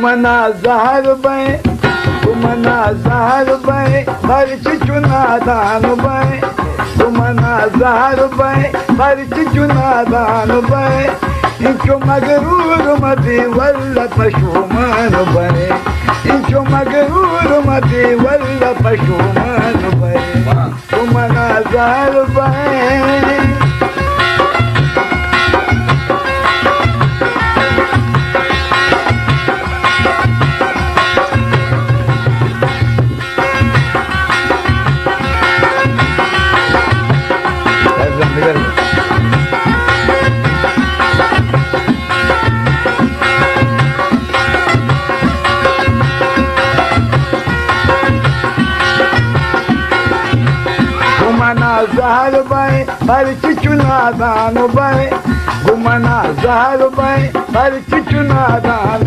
منا زہر بئے، تو منا زہر بئے، پرچہ چو نادان بئے۔ تو منا زہر بئے، پرچہ چو نادان بئے۔ انچو مغرور مبی واللہ پشومان بئے۔ انچو مغرور مبی واللہ پشومان بئے۔ تو منا زہر بئے۔ گمنا زہر بئے، پرچہ چو نادان بئے۔ گمنا زہر بئے، پرچہ چو نادان